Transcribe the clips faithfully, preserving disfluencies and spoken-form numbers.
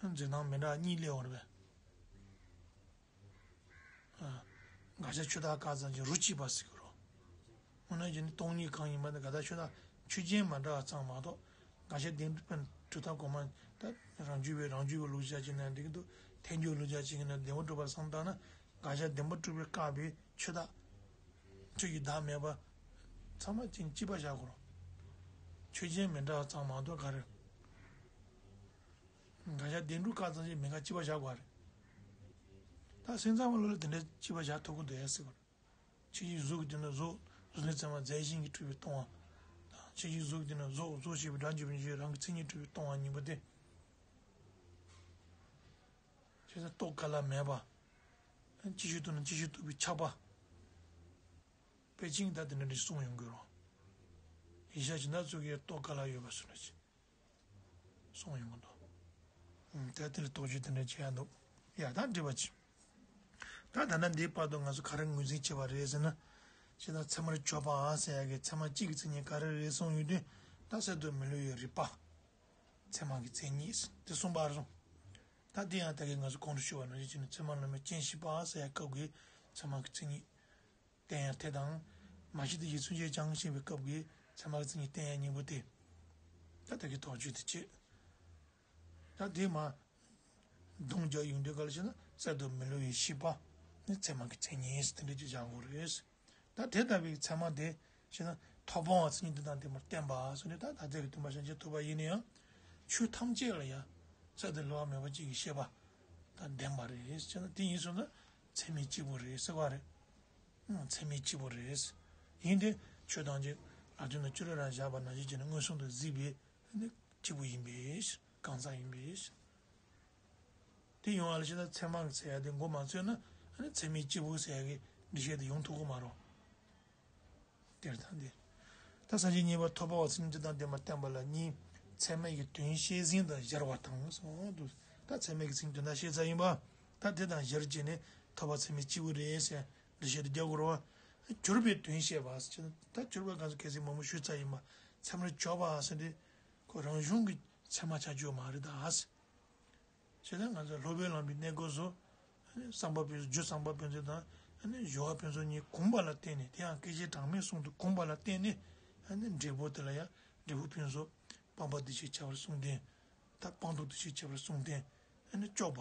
འཛིན་སྟངས་མི་འདྲ་གཉིས་སླེབས་ཡོང་རེད་པས། དགག་བྱ་ཆོས་བདག་བཀག་ཙམ་གྱི་རོ་གཅིག་པ་ཟེར་གྱི་རོ། འོ་ན་ཡིན་ནི་སྟོང་ཉིད་གང་ཡིན་པ་ནི་དགག་བྱ་ཆོས་བདག་ཆོས་ཅན་མ་འདྲ་བ་ཙམ་མ་གཏོགས། དགག་བྱ་བདེན་གྲུབ་པའི་གྲུབ་མཐའ་གོང་མ་ད་རང་རྒྱུད་པའི་རང་རྒྱུད་པའི་ལུགས་བྱ་བྱས་ན་འགྲིག་གི་འདུག་ཐལ་འགྱུར་ལུགས་བྱ་བྱེད་ཀྱི་ན་བདེན་པར་གྲུབ་པར་བསམ་བཏང་ན། དགག་བྱ་བདེན་པར་གྲུབ་པའི་བཀག་པའི་ཆོས་བདག་ཆོས་ཀྱི་བདག་མེད་པ། ཚང་མ་ཅིག་གཅིག་པ་བཞག་དགོས་རོ། ཆོས་ཅན་མི་འདྲ་བ་ཙམ་མ་གཏོགས་ག་རེ། དགག་བྱ་བདེན་གྲུབ་བཀག་ཙམ་ཞིག་མི་འགའ་གཅིག་པ་བཞག་དགོས་རེད། ད་སེམས་ཙམ་པ་ལ་ལ་དེ་འདྲ་གཅིག་པ་བཞག་ཐུབ་ཀྱི་འདུག་ཡ་ཟེར་དགོས་རེད། ཕྱི་རྒྱལ་གཟུགས་ཀྱི་དོན་ན་གཟུགས་གཟུགས་ལས་ཚད་མ་རྫས་གཞན་གྱིས་གྲུབ་པའི་སྟོང་བ། ཕྱི་རྒྱལ་གཟུགས་ཀྱི་དོན་ན་གཟུགས་གཟུགས་ཞེས་པའི་སྒྲ་འཇུག་པའི་རང་གི་མཚན་ཉིད་གྲུབ་པའི་སྟོང་བ་གཉིས་པོ་དེ། བྱས་ཙང་རྟོགས་ག་ལ་མེད་པ། ཅི་ཞིག་རྟོགས་ན་ཅི་ཞིག་རྟོགས་པའི་ཆགས་པ། པེ་ཅིང་ད་དེ་འདྲ་འདྲ་གསུངས་ཡོང་གི་རོ། ཡིན་ཤག་ཇི་ལྟར་ཚུལ་གྱིས་རྟོགས་ག་ལ་ཡོད་པ་སུ་ན་ཅི། གསུངས་ཡོང་གི་འདུག་ད་དེ་ལ་རྟོགས་བརྗོད་དེ་འདྲ་བྱེད་ཡ་འདུག་ཡ་ད་འགྲིག་པ་ཅི། ད་ད་ན་འདིའི་བར་དུ་ང་ཚོ་ག་རེ་ངོས་འཛིན་བྱས་པ་རེད་ཟེར་ན། ཅི་ད་ཚད་མར་གྱུར་པའང་ཟེར་ཡ་གི་ཚད་མ་གཅིག་གི་མཚན་ཉིད་ག་རེ་རེད་གསུངས་ཡོད་དུས། ད་གསར་དུ་མི་བསླུ་བའི་རིགས་པ། ཚད་མ་གི་མཚན་ཉིད་དེ་གསུངས་པ་རེད། ད་དེ་ཡང་ད་གིན་ང་ཚོ་གོང་དུ་ཞུས་པ་ནང་བཞིན་བྱས་ནས་ཚད་མ་ལ་མེ་རྐྱེན་བཞི་པ་ཟེར་ཡ་སྐབས་ཀྱི་ཚད་མ་གི་མཚན་ཉིད། བསྟན་ཡ་དེ་དང་། མ་གཞི་དེ་ཡིད་མཚོན་བྱེད་ཀྱང་ཞེས་པའི་སྐབས་ཀྱི་ཚད་མ་གི་མཚན་ཉིད་བསྟན་ཡ་གཉིས་པོ་དེ། ད་ལྟ་གི་དོགས་གཅོད་དེ་བྱེད། ད་དེ་མ། རྡུང་རྒྱག་ཡོང་དུས་ག་ལ་ཞེ་ན་གསར་དུ་མི་བསླུ་བའི་ཤེས་པ་ནི་ཚད་མ་གི་མཚན་ཉིད་དེ་འདྲ་ཅིག་སྦྱང་དགོས་རེད། ད་དེ་ལྟ་བུའི་ཚད་མ་དེ་ཞེ་ན་ཐོབ་པའང་མཚན་ཉིད་དེ་དང་ལྡན་པར་བསྟན་པ་སོགས་ནི་ད་ད་ལྟ་གི་སྟོན་པ་སངས་རྒྱས་ཐོབ་པ་ཡིན་ན་ཡང་། ཆོས་ཐམས་ཅད་ལ་ཡང་གསར་དུ་བསླུ་བ་མེད་པ་ཅིག་གི་ཤེས་པ་དང་ལྡན་པ་རེད་ཞེ་ན་དེ་ཡིན་སོང་ན་ཚད་མས་གཅིག་པུ་རེད་ཟེར་བ་རེད། ཚད་མས་གཅིག་པུ་རེད། ཡིན་ཏེ། ཆོས་ཐམས་ཅད་ལ་དོན་དུ་ཅི་རིགས་རང་བཞག་པ་ནང་བཞིན་བྱས་ནས་མངོན་སུམ་དུ་གཟིགས་པས་ནི་གཅིག་པུ་ཡིན་པས་གང་ཟག་ཡིན་པས། དེ་ཡོང་བ་ལ་ཕྱིན་ན་ཚད་མ་གི་ཟེར་ཡ་དེ་མགོ་མ་ཚོས་ན་ཚད་མས་གཅིག་པུ་ཟེར་ཡ་གི་འགྲེལ་བཤད་དེ་ཡོང་ཐུབ་ཀྱི་མ་རེད། དེར་ཐང་དེ། ད་སངས་རྒྱས་གཉིས་པ་ཐོབ་པ་བ་ཚིག་འདི་དང་ལྡན་པར་བསྟན་པ་ལ་གཉིས། ཚད་མ་གི་དོན་བཤད་ཟིན་དང་སྦྱར་བ་དང་གསུངས་འདུག་ད་ཚད་མ་གི་ཚིག་དོན་དག་བཤད་ཚར་ཡིན་པ། ད་དེ་དང་སྦྱར་བྱས་ནས་ཐོབ་པ་ཚད་མས་གཅིག་པུ་རེད་ཟེར་འགྲེལ་བཤད་དེ་རྒྱག་དགོས་རེད་བ། གྱུར་པའི་དོན་བཤད་པ་ཟེར་ན་ད་གྱུར་པ་གང་ཟེར་གལ་སྲིད་མང་པོ་ཞུས་ཚར་ཡིན་པ། ཚད་མར་གྱུར་པ་ཟེར་དེ། ཁོ་རང་གཞུང་གི་ཚད་མ་ཆགས་ཀྱི་ཡོད་མ་རེད་ད། བྱས་ཙང་ང་ཚོ་སློབ་དཔོན་བླ་མའི་གནས་སྐབས་སུ། བསམ་པ་ཕུན་ཚོགས་རྒྱུ་བསམ་པ་ཕུན་ཚོགས་དང་། སྦྱོར་བ་ཕུན་ཚོགས་གཉིས་གོམས་པ་ལ་བརྟེན་ནས་དེ་ཡང་སྐད་ཅིག་གྲངས་མེད་གསུམ་དུ་གོམས་པ་ལ་བརྟེན་ནས། འབྲས་བུ་དེ་ལ་ཡང་འབྲས་བུ་ཕུན་ཚོགས། སྤངས་པ་འདུ་བྱེད་ཁྱད་པར་གསུམ་ལྡན། ད་སྤངས་རྟོགས་འདུ་བྱེད་ཁྱད་པར་གསུམ་ལྡན། སྐྱོབ་པ།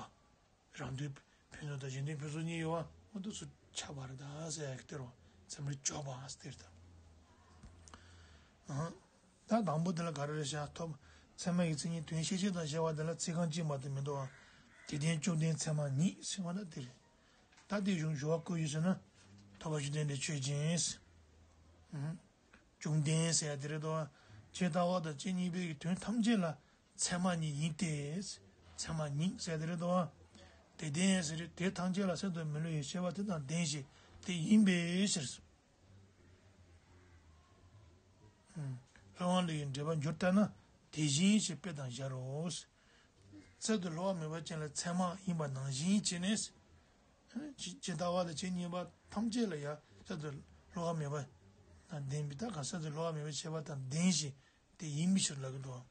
རང་དོན་ཕུན་ཚོགས་དང་གཞན་དོན་ཕུན་ཚོགས་གཉིས་ཡོད་པ་འོ་འདུག་སུ་ཆགས་པ་རེད་ད་ཟེར་ཡག་གི་དེ་རུ་ཚད་མར་གྱུར་པ་ཟེར་ད། ད་དང་པོ་དེ་ལ་ག་རེ་རེད་ཤག་ཐོབ། ཚད་མ་ཡི་མཚན་ཉིད་དོན་ཤེས་བྱེད་དང་བཤད་པ་དེ་ལ་ཚིག་རྐང་གཅིག་མ་གཏོགས་མི་འདུག་བ། དེ་ལྡན་བཅོམ་ལྡན་ཚད་མ་ཉིད་ཟེར་བ་ན་དེ་རེད། ད་དེ་གཞུང་ཞུ་བ་བཀོད་ཡོད་ཟེར་ན། ཐོབ་པ་བཅོམ་ལྡན་འདས་ཆོས་ཅན། བཅོམ་ལྡན་ཟེར་ཡ་དེ་རེད་དོ། ཇི་ལྟ་བ་དང་ཇི་སྙེད་པའི་གི་དོན་ཐམས་ཅད་ལ་ཚད་མ་ཉིད་ཡིན་ཏེ། ཚད་མ་ཉིད་ཟེར་ཡ་དེ་རེད་དོ། དེ་ལྡན་ཟེར་རེད་དེ་ཐམས་ཅད་ལ་གསར་དུ་མི་བསླུ་བའི་ཤེས་པ་དེ་དང་ལྡན་ཞིང་དེ་ཡིན་པའི་ཕྱིར། ལྷ་དབང་ལས་ཀྱི་འགྲེལ་པ་འགྱུར་ལྟར་ན་དེ་བཞིན་ཞེས་དཔེ་དང་སྦྱར་རོ། གསར་དུ་བསླུ་བ་མེད་པ་ཅན་ལ་ཚད་མ་ཡིན་པ་ནང་བཞིན་བྱས་ནས། ཇི་ལྟ་བ་དང་ཇི་སྙེད་པ་ཐམས་ཅད་ལ་ཡང་གསར་དུ་བསླུ་བ་མེད་པ་དང་ལྡན་པའི་ད་ག་གསར་དུ་བསླུ་བ་མེད་པའི་ཤེས་པ་དང་ལྡན་ཞིང་དེ་ཡིན་པའི་ཕྱིར་ལབ་ཀྱི་འདུག་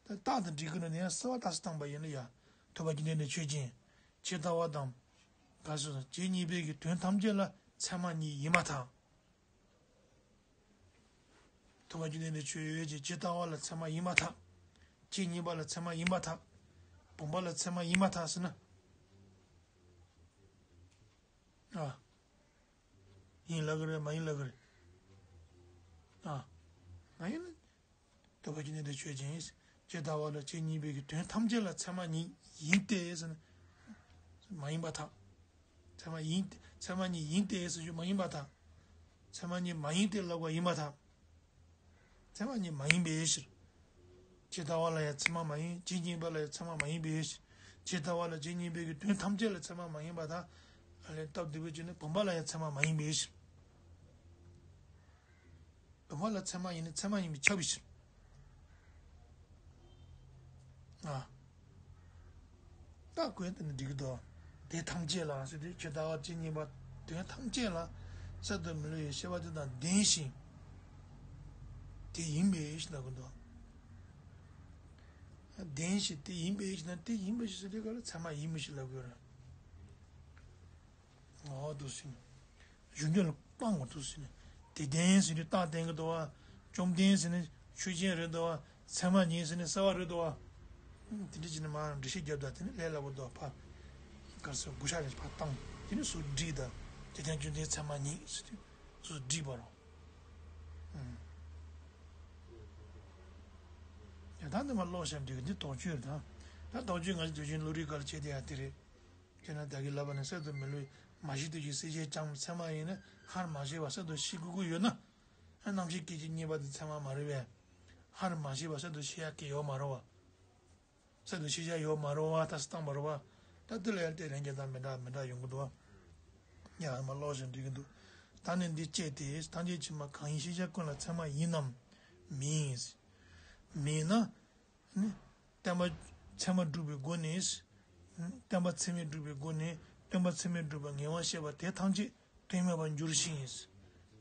ད་རྟགས་དང་འགྲིག་གི་ནི་ཡང་གསལ་བ་རྟགས་སུ་བཏང་པ་ཡིན་ན་ཡང་ཐོབ་པ་བཅོམ་ལྡན་འདས་ཆོས་ཅན། ཇི་ལྟ་བ་དང་། ག་སོ་སོ་ཇི་སྙེད་པའི་གི་དོན་ཐམས་ཅད་ལ་ཚད་མ་ཉིད་ཡིན་པར་ཐལ། ཐོབ་པ་བཅོམ་ལྡན་འདས་ཆོས་ཅན་ཇི་ལྟ་བ་ལ་ཚད་མ་ཡིན་པར་ཐལ། ཇི་སྙེད་པ་ལ་ཚད་མ་ཡིན་པར་ཐལ། བུམ་པ་ལ་ཚད་མ་ཡིན་པར་ཐལ་ཟེར་ན། ཨ། ཡིན་ལབ་ཀྱི་རེད་མ་ཡིན་ལབ་ཀྱི་རེད། ཨ། མ་ཡིན་ན། ཐོབ་པ་བཅོམ་ལྡན་འདས་ཆོས་ཅན། ཇི་ལྟ་བ་ལ་ཇི་སྙེད་པའི་གི་དོན་ཐམས་ཅད་ལ་ཚད་མ་ཉིད་ཡིན་ཏེ་ཟེར་ན། མ་ཡིན་པར་ཐལ། ཚད་མ་ཡིན་ཚད་མ་ཉིད་ཡིན་ཏེ་ཟེར་རྒྱུ་མ་ཡིན་པར་ཐལ། ཚད་མ་ཉིད་མ་ཡིན་ཏེ་ལབ་པ་ཡིན་པར་ཐལ། ཚད་མ་ཉིད་མ་ཡིན་པའི་ཕྱིར། ཇི་ལྟ་བ་ལ་ཡང་ཚད་མ་མ་ཡིན། ཇི་སྙེད་པ་ལ་ཡང་ཚད་མ་མ་ཡིན་པའི་ཕྱིར། ཇི་ལྟ་བ་ལ་ཇི་སྙེད་པའི་གི་དོན་ཐམས་ཅད་ལ་ཚད་མ་མ་ཡིན་པར་ཐལ། ཨ་ལས་སྟབས་བདེ་པོ་བྱས་ནས་བུམ་པ་ལ་ཡང་ཚད་མ་མ་ཡིན་པའི་ཕྱིར། བུམ་པ་ལ་ཚད་མ་ཡིན་ན་ཚད་མ་ཡིན་པས་ཁྱབ་པའི་ཕྱིར། ཨ། ད་གོས་དེ་ནི་འགྲིག་གི་འདུག་དེ་ཐམས་ཅད་ལ་ཟེར་དུས་ཇི་ལྟ་བ་ཇི་སྙེད་པ་དོན་ཐམས་ཅད་ལ་གསར་དུ་མི་བསླུ་བའི་ཤེས་པ་དེ་དང་ལྡན་ཞིང་དེ་ཡིན་པའི་ཕྱིར་ལབ་ཀྱི་འདུག་ལྡན་ཞིང་དེ་ཡིན་པའི་ཕྱིར་ན་དེ་ཡིན་པའི་ཕྱིར་ཟེར་དུས་ག་ལ་ཚད་མ་ཡིན་མིན་ཞིག་ལབ་དགོས་རེད། འོ་འདུག་ཟེར་ནས། གཞུང་འདི་ལ་སྤང་དགོས་འདུག་ཟེར་ནས། དེ་ལྡན་ཟེར་ནས་རྟགས་བསྟན་གྱི་འདུག་བ། བཅོམ་ལྡན་ཟེར་ནས་ཆོས་ཅན་རེད་འདུག་བ། ཚད་མ་ཉིད་ཟེར་ནས་གསལ་བ་རེད་འདུག་བ། དེ་འདྲ་བྱས་ནས་མར་འགྲེལ་བཤད་རྒྱབ་ད་དེ་ནས་ལས་སླ་པོ་འདུག་བ། ཕར་ག་རེ་ཟེར། བགོ་བཤའ་རེ་ཕར་བཏང་། དེ་ནས་སུ་བསྒྲིགས་ད། དེ་ལྡན་བཅོམ་ལྡན་ཚད་མ་ཉིད་ཟེར་དུས་སུ་བསྒྲིགས་པ་རེད། ཡ་ད་འདི་མར་ཀློག་བཞག་འགྲིག་གི། འདི་དོགས་གཅོད་རེད་ད། ད་དོགས་གཅོད་ང་ཚོ་དུས་རྒྱུན་བློ་རིག་སྐོར་ལ་བྱེད་དེ་ཡ་དེ་རེད། ཁྱེད་རང་བདག་གིས་ལབ་པ་ནི་གསར་དུ་མི་སླུ། མ་ཤེས་དུས་ཀྱི་སྲིད་ཞེས་ཀྱང་ཚད་མ་ཡིན་ན་སྔར་མ་ཤེས་པ་གསར་དུ་ཤེས་དགོས་ཀྱི་ཡོད་ན། རྣམ་ཤེས་སྐད་ཅིག་གཉིས་པ་དེ་ཚད་མ་མ་རེད་པས། སྔར་མ་ཤེས་པ་གསར་དུ་ཤེས་ཡག་གི་ཡོད་མ་རེད་བ། གསར་དུ་ཤེས་བྱ་ཡོད་མ་རེད་བ། ད་སུ་བཏང་བ་རེད་བ། ད་དེ་ལ་ཡང་དེ་ལན་རྒྱག་སྟངས་མི་འདྲ་མི་འདྲ་ཡོང་གི་འདུག་བ། ཡང་མར་ཀློག་བཞིན་འགྲིག་གི་འདུག་ད་ནི་འདི་བཅད་དེ། ཐམས་ཅད་ཕྱི་མ་གང་ཡིན་ཤེས་བྱ་ཀུན་ལ་ཚད་མ་ཡིན་ནམ། མིན། མིན་ན། ནི། བསྟན་པ་ཚད་མས་སྒྲུབ་པའི་སྒོ་ནས། བསྟན་པ་ཚད་མས་སྒྲུབ་པའི་སྒོ་ནས་སྟོན་པ་ཚད་མས་སྒྲུབ་པ་ངེས་པར་བཤད་པ་དེ་ཐམས་ཅད་དོན་མེད་པར་འགྱུར་ཞིང་།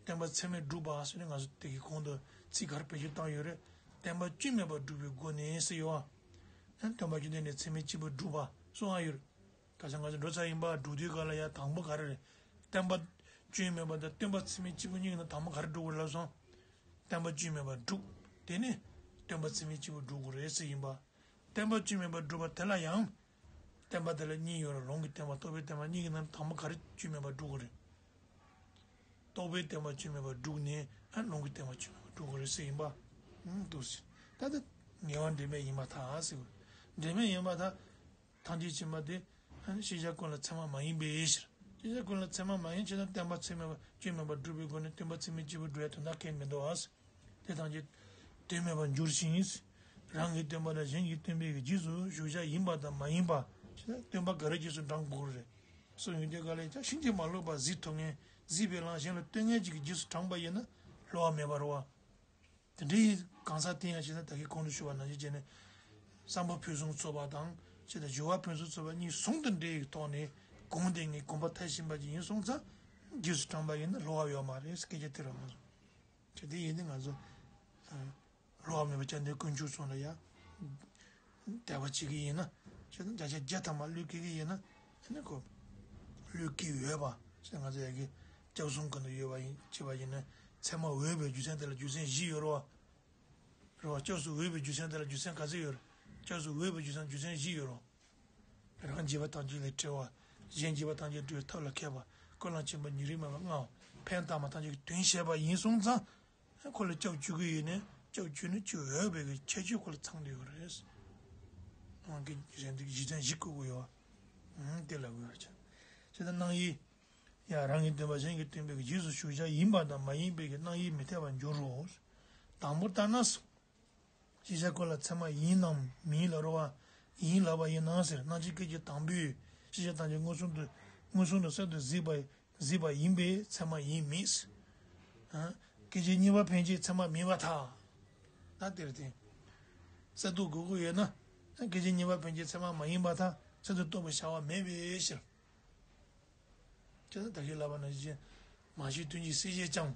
བསྟན་པ་ཚད་མས་སྒྲུབ་པ་ཟེར་ནས་ང་ཚོ་དེ་གའི་གོང་དུ་ཚིག་ག་རེ་བེད་སྤྱོད་བཏང་ཡོད་རེད། བསྟན་པ་སྐྱོན་མེད་པར་སྒྲུབ་པའི་སྒོ་ནས་ཟེར་ཡོད་བ། བསྟན་པ་སྐྱོན་ལྡན་ནི་ཚད་མས་སྐྱེས་བུ་སྒྲུབ་པ་གསུང་བ་ཡོད་རེད། ག་ས་ང་ཚོ་འགྲོ་ས་ཡིན་པ་སྒྲུབ་དུས་ག་ལ་ཡ་དང་པོ་ག་རེ་རེད། བསྟན་པ་སྐྱོན་མེད་པ་དང་སྟོན་པ་ཚད་མས་སྐྱེས་བུ་གཉིས་ཀྱི་ནང་དང་པོ་ག་རེ་སྒྲུབ་དགོས་རེད་ལབ་སོང་། བསྟན་པ་སྐྱོན་མེད་པར་སྒྲུབ། དེ་ནི་སྟོན་པ་ཚད་མས་སྐྱེས་བུ་སྒྲུབ་དགོས་རེད་ཟེར་ཡིན་པ། བསྟན་པ་སྐྱོན་མེད་པར་སྒྲུབ་པ་དེ་ལ་ཡང་། བསྟན་པ་དེ་ལ་གཉིས་ཡོད་རེད། ལུང་གི་བསྟན་པ་རྟོགས་པའི་བསྟན་པ་གཉིས་ཀྱི་ནང་དང་པོ་ག་རེ་སྐྱོན་མེད་པར་སྒྲུབ་དགོས་རེད། རྟོགས་པའི་བསྟན་པ་སྐྱོན་མེད་པར་བསྒྲུབས་ནས་ཨ་ལུང་གི་བསྟན་པ་སྐྱོན་མེད་པར་སྒྲུབ་དགོས་རེད་ཟེར་ཡིན་པ། ཨང་འདུག་ཟེར། ད་ལྟ་ངེས་པ་འབྲེལ་མེད་ཡིན་པར་ཐལ་ཟེར་དགོས། འབྲེལ་མེད་ཡིན་པར་ཐལ། ཐམས་ཅད་ཕྱི་མ་དེ་ཨ་ནི་ཤེས་བྱ་ཀུན་ལ་ཚད་མ་མ་ཡིན་པའི་ཕྱིར། ཤེས་བྱ་ཀུན་ལ་ཚད་མ་མ་ཡིན་ཕྱིར་ན་བསྟན་པ་ཚད་མེད་པ་སྐྱོན་མེད་པར་སྒྲུབ་པའི་སྒོ་ནས་སྟོན་པ་ཚད་མས་སྐྱེས་བུ་སྒྲུབ་ཡ་དོན་དག་གལ་མི་འདུག་ཨ། དེ་ཐམས་ཅད་དོན་མེད་པར་འགྱུར་ཞིང་། རང་གི་སྟོན་པ་དང་གཞན་གྱི་སྟོན་པའི་རྗེས་སུ་ཞུགས་བྱ་ཡིན་པ་དང་མ་ཡིན་པ། ཞེས་ན་སྟོན་པ་ག་རེ་རྗེས་སུ་འབྲང་དགོས་རེད། གསུངས་ཡོང་དུས་ག་ལ་ཡིན་ཀྱང་ཕྱིན་ཅི་མ་ལོག་པར་གཟིགས་ཐུབ་མཁན། གཟིགས་པའི་ལམ་གཞན་ལ་སྟོན་མཁན་ཅིག་གི་རྗེས་སུ་འབྲངས་པ་ཡིན་ན་བསླུ་བ་མེད་པ་རེད་བ། དེ་འདྲའི་གང་ཟག་དེ་ཡང་ཞེ་ན་ད་གིན་གོང་དུ་ཞུས་པ་ནང་བཞིན་བྱས་ནས། བསམ་པ་ཕུན་སུམ་ཚོགས་པ་དང་ཞེ་ན་སྦྱོར་བ་ཕུན་སུམ་ཚོགས་པ་གཉིས་ཟུང་དུ་འབྲེལ་བའི་ཐོག་ནས་གོང་དེ་ངས་གོམས་པ་མཐར་ཕྱིན་པ་ཅིག་ཡིན་སོང་ཙང་། རྗེས་སུ་འབྲངས་པ་ཡིན་ན་བསླུ་བ་ཡོད་མ་རེད། སྐད་ཆ་དེ་རང་མ་སོང་། ཅེས་དེ་ཡིན་ནི་ང་ཚོ། བསླུ་བ་མེད་པ་བཅོམ་ལྡན་དཀོན་མཆོག་གསུམ་ལ་ཡང་། དད་པ་བྱེད་ཀྱི་ཡིན་ན། ཅེས་ན་བརྒྱ་ཆ་བརྒྱ་ཐམ་པ་བློས་འཁེལ་གྱི་ཡིན་ན། ཨ་ནི་ཁོ། བློས་འཁེལ་འོས་པ། ཅེས་ང་ཚོ་ཡ་གི། སྐྱབས་གསུམ་ཀུན་ཏུ་ཡོད་པ་ཡིན་བྱས་པ་ཡིན་ན། ཚད་མ་འོས་པའི་རྒྱུ་མཚན་དེ་ལ་རྒྱུ་མཚན་བཞི་ཡོད་རེད་བ། རེད་བ། སྐྱབས་སུ་འོས་པའི་རྒྱུ་མཚན་དེ་ལ་རྒྱུ་མཚན་ག་ཚོད་ཡོད་རེད། སྐྱབས་སུ་འོས་པའི་རྒྱུ་མཚན་རྒྱུ་མཚན་བཞི་ཡོད་རེད་བ། རང་བྱས་པ་ཐམས་ཅད་ལས་བྲལ་བ། གཞན་བྱས་པ་ཐམས་ཅད་སྒྲུབ་པའི་ཐབས་ལ་མཁས་པ། ཀུན་ལ་མཁྱེན་པ་ཉེ་རིང་མེད་པར་མངའ་བ། ཕན་བཏགས་པ་ཐམས་ཅད་ཀྱི་དོན་བྱེད་པ་ཡིན་སོང་ཙང་། ཁོ་ལ་སྐྱབས་བཅོལ་གྱི་ཡོད་ནས་སྐྱབས་བཅོལ་ནས་སྐྱོབ་འོས་པའི་གི་ཁྱད་ཆོས་ཁོ་ལ་ཚང་བསྡད་ཡོད་རེད། དབང་གི་གཞན་དུ་གཞི་ཅན་བཞི་བཀོད་དགོས་ཡོད། ཨང་དེ་ལ་དགོས་པ་བྱ། ཇི་ལྟར་སྣང་ཡིན། ཡང་རང་གི་སྟོན་པ་གཞན་གྱི་སྟོན་པའི་རྗེས་སུ་ཞུགས་བྱ་ཡིན་པ་དང་མ་ཡིན་པའི་གི་རྣམ་དབྱེ་མི་འཐད་པར་འགྱུར་རོ། དང་པོ་ལྟར་ན། ཤེས་བྱ་ཀུན་ལ་ཚད་མ་ཡིན་ནམ་མིན་ལབ་རེད་བ། ཡིན་ལབ་པ་ཡིན་ན་ཟེར། སྣང་ཆའི་སྐད་ཅིག་དང་པོས་ཤེས་བྱ་ཐམས་ཅད་མངོན་སུམ་དུ་མངོན་སུམ་དུ་གསར་དུ་གཟིགས་པ་གཟིགས་པ་ཡིན་པས་ཚད་མ་ཡིན་མིན། ཨ། སྐད་ཅིག་གཉིས་པ་ཕན་ཆད་ཚད་མ་མིན་པར་ཐལ། ད་དེར་བརྟེན། གསར་དུ་དགོས་ཀྱི་ཡོད་ན། སྐད་ཅིག་གཉིས་པ་ཕན་ཆད་ཚད་མ་མ་ཡིན་པར་ཐལ། གསར་དུ་རྟོགས་པའི་བྱ་བ་མེད་པའི་ཕྱིར། ཅེས་ད་གིན་ལབ་པ་ནང་བཞིན། མ་ཤེས་དོན་གྱི་སྲིད་ཞེས་ཀྱང་།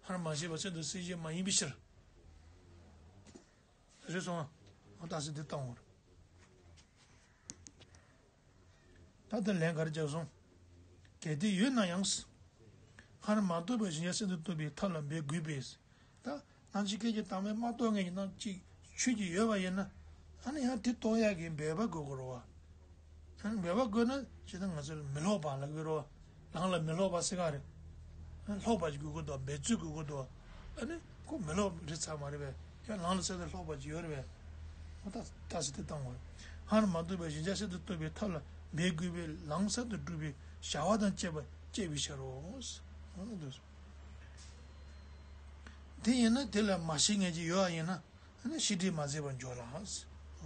སྔར་མ་ཤེས་པ་གསར་དུ་སྲིད་ཞེས་མ་ཡིན་པའི་ཕྱིར། རེད་སོང་ཨ། རྟགས་གསལ་འདི་བཏང་བར། ད་ལྟ་ལན་ག་རེ་རྒྱག་སོང་། གལ་ཏེ་ཡོད་ན་ཡང་། སྔར་མ་རྟོགས་པའི་གཞན་གཞན་གསར་དུ་རྟོགས་པའི་ཐབས་ལ་འབད་དགོས་པས། ད་སྣང་ཆའི་སྐད་ཅིག་དང་པོའི་མ་རྟོགས་མཁན་གྱི་སྣང་ཅིག་ཆོས་ཅིག་ཡོད་པ་ཡིན་ན། ཨ་ནི་ཡང་དེ་རྟོགས་ཡག་གི་འབད་པ་དགོས་ཀྱི་རེད་བ། ཨ་ནི་འབད་པ་དགོས་ན་ཇི་ལྟར་ང་ཚོ་ལ་མི་སློབ་པ་ལབ་ཀྱི་རེད་བ། ལམ་ལ་མི་སློབ་པ་ཟེར་ག་རེད། ཨ་ནི་སློབ་པ་ཅིག་དགོས་ཀྱི་འདུག་འབད་རྩོལ་དགོས་ཀྱི་འདུག་ཨ་ནི་ཁོ་མི་སློབ་རེད་ཚར་མ་རེད་པས། ཡང་ལམ་ལ་གསར་དུ་སློབ་པ་ཅིག་ཡོད་རེད་པས། ཨོ་ད་ད་ཟེར་དེ་བཏང་བ་རེད། སྔར་མ་རྟོགས་པའི་གཞན་གཞན་གསར་དུ་རྟོགས་པའི་ཐབས་ལ་འབད་དགོས་པས། ལམ་གསར་དུ་སྒྲུབ་པའི་བྱ་བ་དང་བཅས་པ་བཅས་པའི་ཕྱིར་རོ། ཨོ་འདུག་དེ་ཡིན་ན་དེ་ལ་མ་ཤེས་མཁན་ཅིག་ཡོད་པ་ཡིན་ན། ཨ་ནི་ཤེས་སྒྲིབ་མ་ཟད་པར་འཇོག་ལ།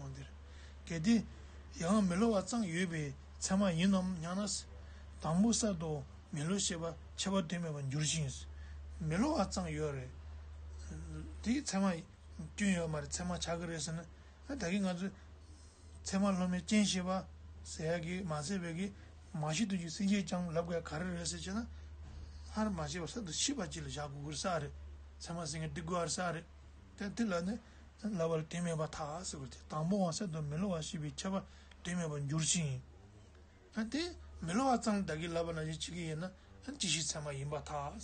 འོ་འདིར། གལ་ཏེ། ཡང་མི་སླུ་བ་ཙམ་ཡོད་པས་ཚད་མ་ཡིན་ནམ་སྙམ་ན། དང་པོ་གསར་དུ་མི་སླུ་ཤེས་པ་ཁྱད་པར་དོན་མེད་པར་འགྱུར་ཞིང་། མི་སླུ་བ་ཙམ་ཡོད་རེད། དེའི་ཚད་མ་སྐྱོན་ཡོད་མ་རེད། ཚད་མ་ཆགས་ཀྱི་རེད་ཟེར་ན། ཨ་ད་གིན་ང་ཚོས་ཚད་མ་སླུ་མའི་རྐྱེན་ཤེས་པ་ཟེར་ཡག་གི་མ་ཟད་པའི་གི་མ་ཤེས་དོན་གྱི་སེམས་བསྐྱེད་ཀྱང་ལབ་དགོས་ག་རེ་རེད་ཟེར་བྱས་ན། སྔར་མ་ཤེས་པ་གསར་དུ་ཤེས་པ་ཅིག་ལ་བཞག་དགོས་ཀྱི་རེད་ས་རེད། ཚད་མ་ཟེར་མཁན་འདི་དགོས་པ་རེད་ས་རེད། དེ་དེ་ལ་ནི་ ལབ་པ་ལ་དོན་མེད་པར་ཐལ་ཟེར་བ་དེ། དང་པོའང་གསར་དུ་མི་སླུ་བ་ཞེས་པའི་ཁྱབ་པ་དོན་མེད་པར་འགྱུར་ཞིང་། ཨ་དེ་མི་སླུ་བ་ཙམ་ལ་བདག་གིས་ལབ་པ་ནང་བཞིན་བྱེད་ཀྱི་ཡིན་ན། ཨ་བཅད་ཤེས་ཚད་མ་ཡིན་པར་ཐལ།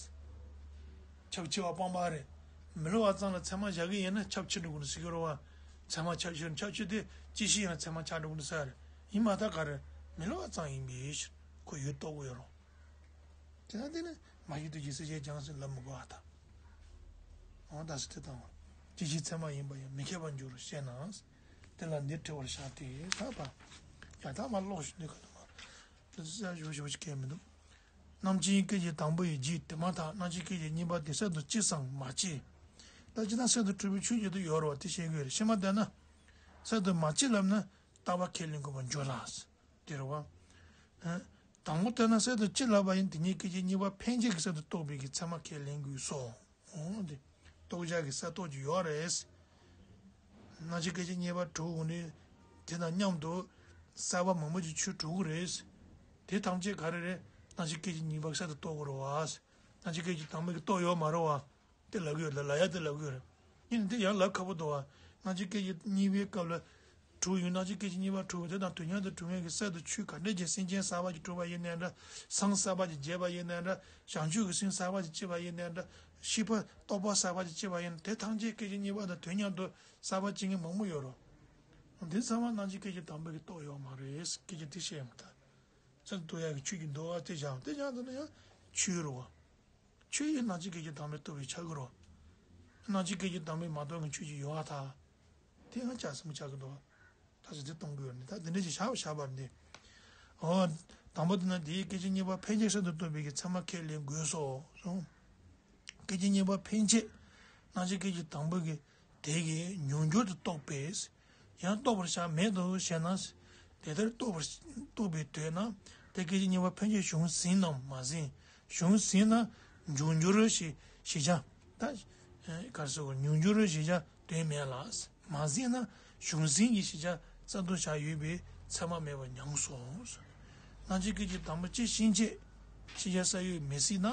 ཁྱབ་ཆེ་བ་སྤངས་པ་རེད། མི་སླུ་བ་ཙམ་ལ་ཚད་མ་བཞག་གི་ཡིན་ན་ཁྱབ་ཆེ་འགྲོ་གི་རེད་ཟེར་གྱི་རེད་བ། ཚད་མ་ཁྱབ་ཆེ་ཁྱབ་ཆེ་དེ་བཅད་ཤེས་ཡང་ཚད་མ་ཆགས་འགྲོ་གི་རེད་ཟེར། ཡིན་མ་ཐག་ག་རེ། མི་སླུ་བ་ཙམ་ཡིན་པའི་ཕྱིར་ཁོ་ཡུལ་རྟོགས་ཀྱི་ཡོད་རུང་། དེ་ན་དེ་ནི་མ་གཞི་དུས་ཀྱི་སེལ་བྱེད་ཀྱང་ཟེར་ལབ་མི་དགོས་པ་དང་། འོ་ད་སེ་དེ་དང་བ། བཅད་ཤེས་ཚད་མ་ཡིན་པ་ཡང་མི་ཁེགས་པར་འགྱུར་ཞེ་ན། དེ་ལ་འདིར་དྲི་བར་བྱ་སྟེ་ད་བ། ཡ་ད་མ་ཀློག་ཞུ་འདི་ག་ནི་མ། དེ་ཚོ་ཞུ་ཞུ་ཞིག་གལ་མི་འདུག་རྣམ་མཁྱེན་སྐད་ཅིག་དང་པོ་ཡི་རྗེས་དེ་མ་ཐག་རྣམ་མཁྱེན་སྐད་ཅིག་གཉིས་པ་དེ་གསར་དུ་བཅད་སམ་མ་བཅད། ད་ཅི་ན་གསར་དུ་འཁྲུལ་པའི་ཆོས་ཅིག་ཏུ་ཡོད་རེད་བ། དེ་བཤད་དགོས་རེད། ཤེས་མ་བསྡད་ན། གསར་དུ་མ་བཅད་ལབ་ན་རྟག་པ་ཁས་ལེན་དགོས་པར་འགྱུར་ལ། དེ་རེད་བ། དང་པོ་ལྟར་ན་གསར་དུ་བཅད་ལབ་པ་ཡིན། དེ་ཉིད་སྐད་ཅིག་གཉིས་པ་ཕན་ཆད་ཀྱི་གསར་དུ་རྟོགས་པའི་གི་ཚད་མ་ཁས་ལེན་དགོས་སོ། འོ་དེ། རྟོགས་བྱ་གི་གསར་རྟོགས་ཀྱི་ཡོད་རེད། རྣམ་མཁྱེན་སྐད་ཅིག་གཉིས་པ་གྲུབ་འོང་ནས། དེ་དང་མཉམ་དུ་གསར་པ་མང་པོ་ཅིག་ཆོས་གྲུབ་ཀྱི་རེད། དེ་ཐམས་ཅད་ག་རེ་རེད། རྣམ་མཁྱེན་སྐད་ཅིག་གཉིས་པ་གསར་དུ་རྟོགས་དགོས་རེད་བ། རྣམ་མཁྱེན་སྐད་ཅིག་དང་པོ་གི་རྟོགས་ཡོད་མ་རེད་བ། དེ་ལབ་ཀྱི་ཡོད་ལ་ལ་ཡ་དེ་ལབ་ཀྱི་ཡོད་རེད། ཡིན་ནའི་དེ་ཡང་ལབ་ཁག་པོ་འདུག་བ། རྣམ་མཁྱེན་སྐད་ཅིག་གཉིས་པའི་སྐབས་ལ། གྲུབ་ཡོད་རྣམ་མཁྱེན་སྐད་ཅིག་གཉིས་པ་གྲུབ་པ་དེ་དང་དུས་མཉམ་དུ་གྲུབ་མཁན་གྱི་གསར་དུ་ཆོས་ག་འདྲ་ཅིག་སེམས་ཅན་གསར་པ་ཅིག་གྲུབ་པ་ཡིན་ནའི་འདྲ། སེམས་གསར་པ་ཅིག་སྐྱེས་པ་ཡིན་ནའི་འདྲ། བྱང་ཆུབ་ཀྱི་སེམས་གསར་པ་ཅིག་སྐྱེས་པ་ཡིན་ནའི་འདྲ། ཤེས་པ་རྟོགས་པ་གསར་པ་ཅིག་སྐྱེས་པ་ཡིན་ན་དེ་ཐམས་ཅད་སྐད་ཅིག་གཉིས་པ་དང་དུས་མཉམ་དུ་གསར་པ་སྐྱེ་མཁན་མང་པོ་ཡོད་རེད། འདི་ཚང་མ་རྣམ་མཁྱེན་སྐད་ཅིག་དང་པོ་གི་རྟོགས་ཡོད་མ་རེད། སྐད་ཅིག་དེ་བཤད་ཡོང་ད། གསར་དུ་རྟོགས་ཡག་གི་ཆོས་ཀྱི་འདུལ་བ་དེ་བཞག་དེ་བཞག་འདུག་ན་ཡང་ཆོས་རེད་བ། ཆོས་ཡིན་རྣམ་མཁྱེན་སྐད་ཅིག་དང་པོས་རྟོགས་པའི་ཆ་གི་རོ། རྣམ་མཁྱེན་སྐད་ཅིག་དང་པོས་མ་རྟོགས་མཁན་ཆོས་ཅིག་ཡོད་ཨ་ཐ། དེ་ཡང་ཆགས་སེ་མི་ཆགས་ཀྱི་འདུག་ད་ཆ་དེ་གཏོང་གི་ཡོད་ནི་ད་དེ་འདྲ་ཞིག་བཞག་བཞག་པར་འདི། འོ། དང་པོ་དེ་ན་དེའི་སྐད་ཅིག་གཉིས་པ་ཕན་ཆད་གསར་དུ་རྟོགས་པའི་གི་ཚད་མ་ཁས་ལེན་དགོས་སོ་གསུངས། སྐད་ཅིག་གཉིས་པ་ཕན་ཆད། རྣམ་མཁྱེན་སྐད་ཅིག་དང་པོ་གི་དེ་གིས་མྱོང་འགྱུར་དུ་རྟོགས་པས། ཡང་རྟོགས་པར་བྱ་མེད་དོ་ཞེ་ན། དེ་ལྟར་རྟོགས་པར་རྟོགས་པའི་དོན་ན། དེ་སྐད་ཅིག་གཉིས་པ་ཕན་ཆད་གཞུང་ཟིན་ནམ་མ་ཟིན། གཞུང་ཟིན་ན་མྱོང་འགྱུར་ཞེས་གཞི་བྱ། ད། ག་རེ་ཟེར་དགོས། མྱོང་འགྱུར་གཞི་བྱ་དོན་མེད་ལ། མ་ཟིན་ན་གཞུང་ཟིན་གྱི་གཞི་བྱ་གསར་དུ་བྱ་ཡོད་པའི་ཚད་མ་མེད་པར་ཉམས་སོ། རྣམ་མཁྱེན་སྐད་ཅིག་དང་པོ་བཅད་ཕྱིན་ཆད་གཞི་བྱ་གསར་ཡོད་མི་སྲིད་ན།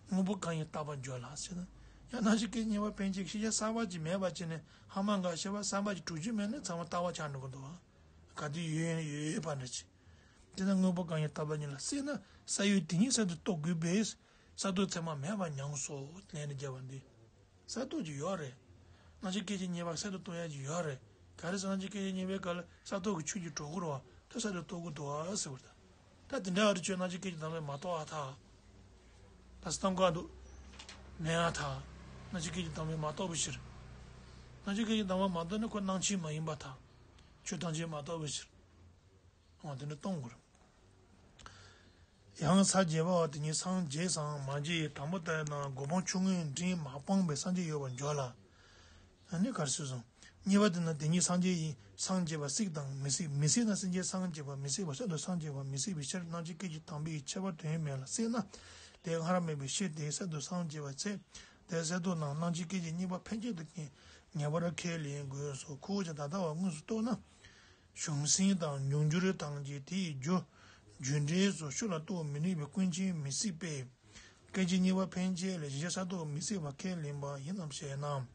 དངོས་པོ་གང་ཡིན་བརྟག་པར་འགྱུར་ལ་ཟེར་ན། ཡང་རྣམ་མཁྱེན་སྐད་ཅིག་གཉིས་པ་ཕན་ཆད་ཀྱི་གཞི་བྱ་གསར་པ་ཅིག་མེད་པ་བྱས་ནས་ཧ་མ་ག་ཤེས་པ་གསར་པ་ཅིག་གྲུབ་རྒྱུ་མེད་ན་ཚང་མ་ལྟ་བ་ཆགས་འགྲོ་གི་འདུག་བ། ག་དུས་ཡོད་ཡོད་ཡོད་པ་འདྲ་ཅིག་དེ་ན་དངོས་པོ་གང་ཡིན་བརྟག་པར་འགྱུར་ལ་སྲིད་ན་གསར་ཡོད་དེ་ཉིད་གསར་དུ་རྟོགས་དགོས་པས། གསར་རྟོགས་ཚད་མ་མེད་པར་ཉམས་སོ། ལན་རེ་བརྒྱབ་པ་འདི། གསར་རྟོགས་ཀྱི་ཡོད་རེད། རྣམ་མཁྱེན་སྐད་ཅིག་གཉིས་པ་གསར་དུ་རྟོགས་ཡག་ཅིག་ཡོད་རེད། ག་རེ་ཟེར་རྣམ་མཁྱེན་སྐད་ཅིག་གཉིས་པའི་སྐབས་ལ་གསར་རྟོགས་ཀྱི་ཆོས་ཅིག་གྲུབ་ཀྱི་རེད་བ། ད་གསར་དུ་རྟོགས་ཀྱི་འདུག་ཨ་ཟེར་བ་རེད། ད་དེ་འདྲ་བ་རེ་ཆོས་རྣམ་མཁྱེན་སྐད་ཅིག་དང་པོས་མ་རྟོགས་ཨ་ཐ། ད་སེ་གཏོང་ག་འདུག་མེད་ཨ་ཐ། རྣམ་མཁྱེན་སྐད་ཅིག་དང་པོས་མ་རྟོགས་པའི་ཕྱིར། རྣམ་མཁྱེན་སྐད་ཅིག་དང་པོས་མ་རྟོགས་ན་ཁོ་རྣམ་མཁྱེན་མ་ཡིན་པ་ཐ། ཆོས་ཐམས་ཅད་མ་རྟོགས་པའི་ཕྱིར། འོ་དེ་འདྲ་གཏོང་དགོས་རེད། ཡང་ས་བརྒྱད་པའོ། དེ་ཉིད་སངས་རྒྱས་སམ་མ་རྒྱས་ཡི་དང་པོ་ལྟར་ན་གོ་འཕང་ཆུང་ངུའི་འབྲིང་མ་སྤངས་པའི་སངས་རྒྱས་ཡོད་པར་འཇོག་ལ། ཨ་ནི་ག་རེ་ཟེར་སོང་། གཉིས་པ་དེ་ན་དེ་ཉིད་སངས་རྒྱས་ཡིན་སངས་རྒྱས་པ་སྲིད་དང་མི་སྲིད། མི་སྲིད་ན་སེམས་ཅན་སངས་རྒྱས་པ་མི་སྲིད་པ་གསར་དུ་སངས་རྒྱས་པ་མི་སྲིད་པའི་ཕྱིར། རྣམ་མཁྱེན་སྐད་ཅིག་དང་པོའི་ཁྱད་པར་དོན་མེད་ལ་སྲིད་ན། དེ་སྔར་མེད་པའི་ཕྱིར་དེ་གསར་དུ་སངས་རྒྱས་པ་ཚེ་དེ་གསར་རྟོགས་ན་རྣམ་མཁྱེན་སྐད་ཅིག་གཉིས་པ་ཕན་ཆད་དུ་ངེས་པར་ཁས་ལེན་དགོས་སོ། ཁོ་བོ་ཀྱང་ད་ལྟ་བ་དངོས་སུ་རྟོགས་ན། གཞུང་ཟིན་དང་མྱོང་འགྱུར་དང་གི་དེའི་རྒྱུ། རྒྱུ་འབྲས་སོགས་ཕྱོགས་ལ་རྟོགས་མི་ནུས་པའི་ཀུན་མཁྱེན་མི་སྲིད་པས། སྐད་ཅིག་གཉིས་པ་ཕན་ཆད་ལས་གཞི་གསར་རྟོགས་མི་སྲིད་པ་ཁས་ལེན་པ་ཡིན་ནམ་ཞེ་ན།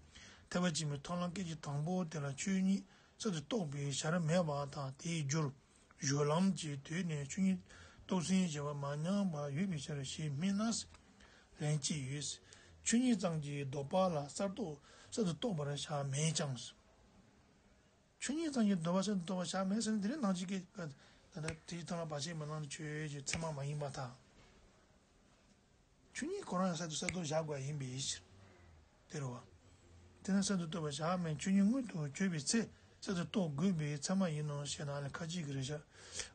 ཐེག་པ་ཆེན་པོའི་མཐོང་ལམ་སྐད་ཅིག་དང་པོ་དེ་ལ་ཆོས་ཉིད་གསར་དུ་རྟོགས་པའི་བྱར་མེད་པ་དང་དེའི་རྒྱུར། གཞུང་ལམ་གྱི་དུས་ནས་ཆོས་ཉིད་རྟོགས་ཟིན་བྱེད་པ་མ་ཉམས་པ་ཡོད་པའི་ཕྱིར་ཞེས་སྨྲས་ན། ལན་གཅིག་ཡོད། ཆོས་ཉིད་ཙམ་གྱི་ལྡོག་པ་ལ་གསར་རྟོགས་གསར་དུ་རྟོགས་པར་བྱ་མེད་ཀྱང་། ཆོས་ཉིད་ཙམ་གྱི་ལྡོག་པ་གསར་དུ་རྟོགས་པར་བྱ་མེད་ཟེར་ན་དེ་རིང་ནང་གཅིག་གི་ད་ལྟ་དེའི་ཐོག་ལ་བར་ཆད་མི་སྣང་ཆོས་ཀྱི་ཚད་མ་མ་ཡིན་པར་ཐལ། ཆོས་ཉིད་ཁོ་རང་གསར་དུ་གསར་རྟོགས་བྱ་དགོས་ཡིན་པའི་ཕྱིར། དེ་རེད་བ། དེ་ན་གསར་དུ་རྟོགས་པར་བྱ་མེད་ཆོས་ཉིད་མངོན་དུ་གྱུར་པའི་ཚེ་གསར་དུ་རྟོགས་དགོས་པའི་ཚད་མ་ཡིན་ནོ་ཞེ་ན་ལས་ཁ་ཅིག་གིས་རེད་བཞག་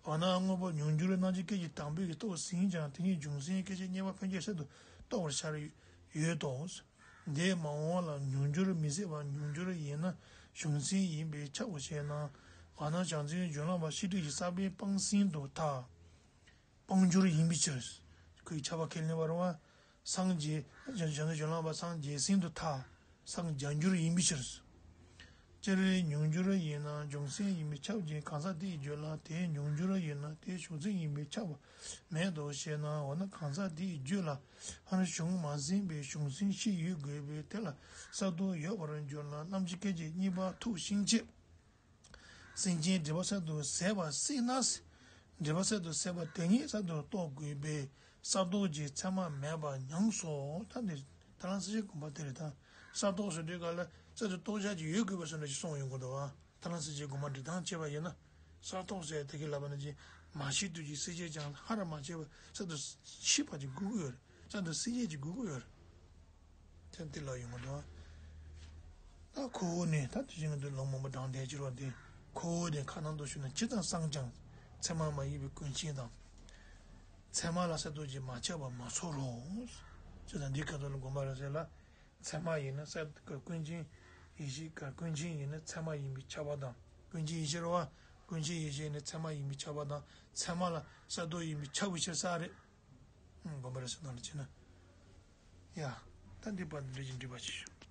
འོ་ན་དངོས་པོ་མྱོང་འགྱུར་རྣམ་མཁྱེན་སྐད་ཅིག་དང་པོས་ཀྱིས་རྟོགས་ཟིན་ཀྱང་དེ་ཉིད་གཞུང་ཟིན་སྐད་ཅིག་གཉིས་པ་ཕན་ཆད་གསར་དུ་རྟོགས་པར་བྱར་ཡོད་དོ། འདས་མ་འོངས་ལ་མྱོང་འགྱུར་མི་སྲིད་པ་མྱོང་འགྱུར་ཡིན་ན་གཞུང་ཟིན་ཡིན་པས་ཁྱབ་བོ་ཞེ་ན། འོ་ན་བྱང་སེམས་སྦྱོར་ལམ་པ་ཤེས་སྒྲིབ་ཀྱི་ས་བོན་སྤངས་ཟིན་དུ་ཐལ། སྤང་འགྱུར་ཡིན་པའི་ཕྱིར། ཁོའི་ཁྱབ་པ་ཁས་ལེན་པ་རུང་བ། སངས་རྒྱས། བྱང་ཆུབ་སྦྱོར་ལམ་པ་སངས་རྒྱས་ཟིན་དུ་ཐལ། སངས་རྒྱས་འགྱུར་ཡིན་པའི་ཕྱིར། སྤྱིར་མྱོང་འགྱུར་ཡིན་ན་འབྱུང་སེམས་ཡིན་པས་ཁྱབ་ཅིང་། གང་ཟག་དེའི་རྒྱུད་ལ་དེའི་མྱོང་འགྱུར་ཡིན་ན་དེའི་བྱུང་སེམས་ཡིན་པས་ཁྱབ་པ་མེད་དོ་ཞེ་ན། འོ་ན་གང་ཟག་དེའི་རྒྱུད་ལ་ཧ་ནི་བྱུང་མ་ཟིན་པའི་བྱུང་སེམས་ཤིག་ཡོད་དགོས་པས། དེ་ལ་གསར་རྟོག་ཡོད་པར་འགྱུར་ན། རྣམ་འབྱེད་སྐད་ཅིག་གཉིས་པ་ཐུགས་ཤིང་ཆེ། སེམས་ཅན་སྒྲིབ་པ་གསར་དུ་ཟད་པ་སྲིད་ན། སྒྲིབ་པ་གསར་དུ་ཟད་པ་དེ་ཉིད་གསར་དུ་རྟོགས་དགོས་པས། གསར་རྟོག་གི་མཚན་མ་མེད་པ་ཉམས་སོ། ད་འདི་ད་ལན་སྲིད་ཞིའི་དགོངས་པ་དེ་རེད། ད་གསར་རྟོག་ཟེར་དུས་ག་ལ་གསར་དུ་རྟོགས་བྱ་ཅིག་ཡོད་དགོས་པ་སོགས་འདྲ་ཞིག་གསུངས་ཡོང་གི་འདུག་བ། ད་ལན་སྲིད་ཞིའི་དགོངས་པ་འགྲེལ་སྟངས་བྱས་པ་ཡིན་ན། གསར་རྟོག་ཟེར་དེ་གི་ལབ་པ་ན་ཅིག་མ་ཤེས་དུས་ཀྱི་སྲིད་ཞི་ཅང་ཧ་ར་མ་བྱས་པ་གསར་དུ་ཤེས་པ་ཅིག་དགོས་ཀྱི་ཡོད་རེད། གསར་དུ་སྲིད་ཞི་ཅིག་དགོས་ཀྱི་ཡོད་རེད། དེ་འདི་ལ་ཡོང་གི་འདུག་ད་ཁོ་བོ་ནི་ད་དེ་བཞིན་དུ་ལུང་མང་པོ་དྲངས་བསྡད་ཀྱི་རོ། འདི་ཁོ་བོ་དེ་ཁ་ནང་དུ་ཞུགས་ན་ཇི་ཙམ་གསང་ཀྱང་མཚན་མ་མ་ཡིན་པའི་ཀུན་མཁྱེན་དང་། མཚན་མ་ལ་གསར་རྟོག་གིས་མ་ཁྱབ་པ་མ་ཚོར་རོ། ཅི་ཙམ་འདི་ཁ་ཐོག་ལ་དགོངས་པ་རེད་ཟེར་ལ། མཚན་མ་ཡིན་ན་གསར་ཀུན་མཁྱེན་ཡེ་ཤེས་ཀ་ཀུན་མཁྱེན་ཡིན་ན་མཚན་མ་ཡིན་པས་ཁྱབ་པ་དང་། ཀུན་མཁྱེན་ཡེ་ཤེས་རེད་བ། ཀུན་མཁྱེན་ཡེ་ཤེས་ནི་མཚན་མ་ཡིན་པས་ཁྱབ་པ་དང་། མཚན་མ་ལ་གསར་རྟོག་ཡིན་པས་ཁྱབ་པའི་ཕྱིར་ས་རེད། ཨང་། དགོངས་པ་རེད་ཟེར་ནང་ལ་བྱས་ན། ཡ། ད་འདི་པར་འདི་འདྲ་ཞིག་འབྲི་བ་ཞིག་ཞུ།